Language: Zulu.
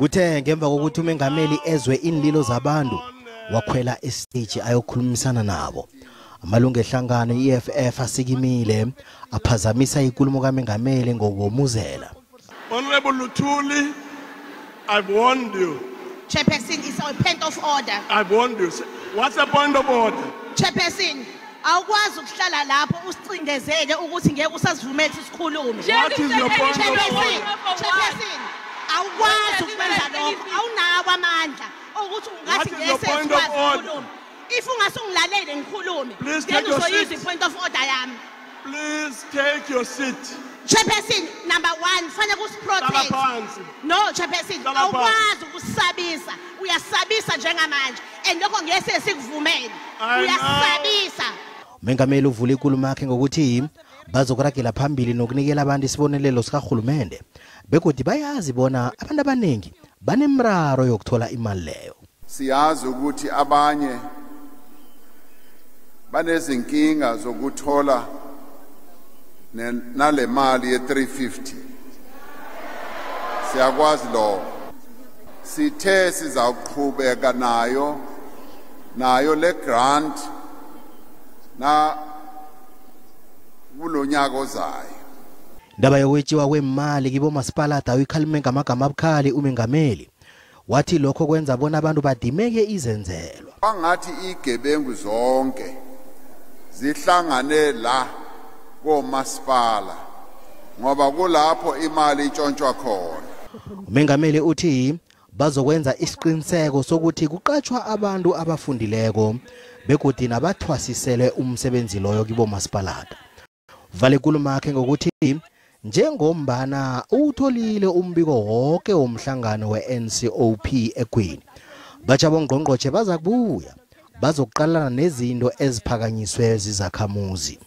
Kuthe ngemva kokuthi umengameli ezwe inlilo zabantu, wakhwela esiteji ayokhulumisana nabo. Amalungu ehlangano i-EFF asikimile aphazamisa inkulumo kaMengameli ngokomuzela. Honorable Luthuli, I've warned you. Chairperson, it's a point of order. I've warned you. What's the point of order? Chairperson, awukwazi ukuhlala lapho usicindezele ukuthi ngeke usasivumele sikhulume. What is your point of order? Chairperson, awukwazi ukwenza lokho. Awunawo amandla ukuthi ungathi ngeke sikwazi ukukhuluma. If ungasungilalele ngikhulume, then uzoyizwa i-point of order yami. Please take your seat. Chairperson, number 1, fanele kusiprotect. No, Chairperson, awukwazi ukusabisa. Uyasabisa njengamanje. And lokho ngeke sikuvumele. Uyasabisa. Umengameli uvule inkulumo yakhe ngokuthi bazokuragela phambili nokunikela abantu isibonelelo sikarhulumende. Begodu bayazi bona abantu abaningi banemraro yokuthola imali leyo. Siyazi ukuthi abanye banezinkinga zokuthola nale mali ye-350. Siyakwazi lokho. Sithe sizawuqhubeka nayo le grant na kulonyaka ozayo. Indaba yokwetshiwa kwemali kibo masipala ayikhalime ngamagama abukhali umengameli. Wathi lokho kwenza bona abantu badimeke izenzelwa. Kwangathi igebengu zonke zihlangane la komasipala ngoba kulapho imali itshontshwa khona. Umengameli uthi bazokwenza isiqiniseko sokuthi kuqatshwa abantu abafundileko begodu nabathwasisele umsebenzi loyo kibo masipalata. Vale inkulumo yakhe ngokuthi njengombana uwutholile umbiko wonke womhlangano we-NCOP eGwini, batsha bongqongqotjhe baza kubuya bazokuqalana nezinto eziphakanyiswe zizakhamuzi.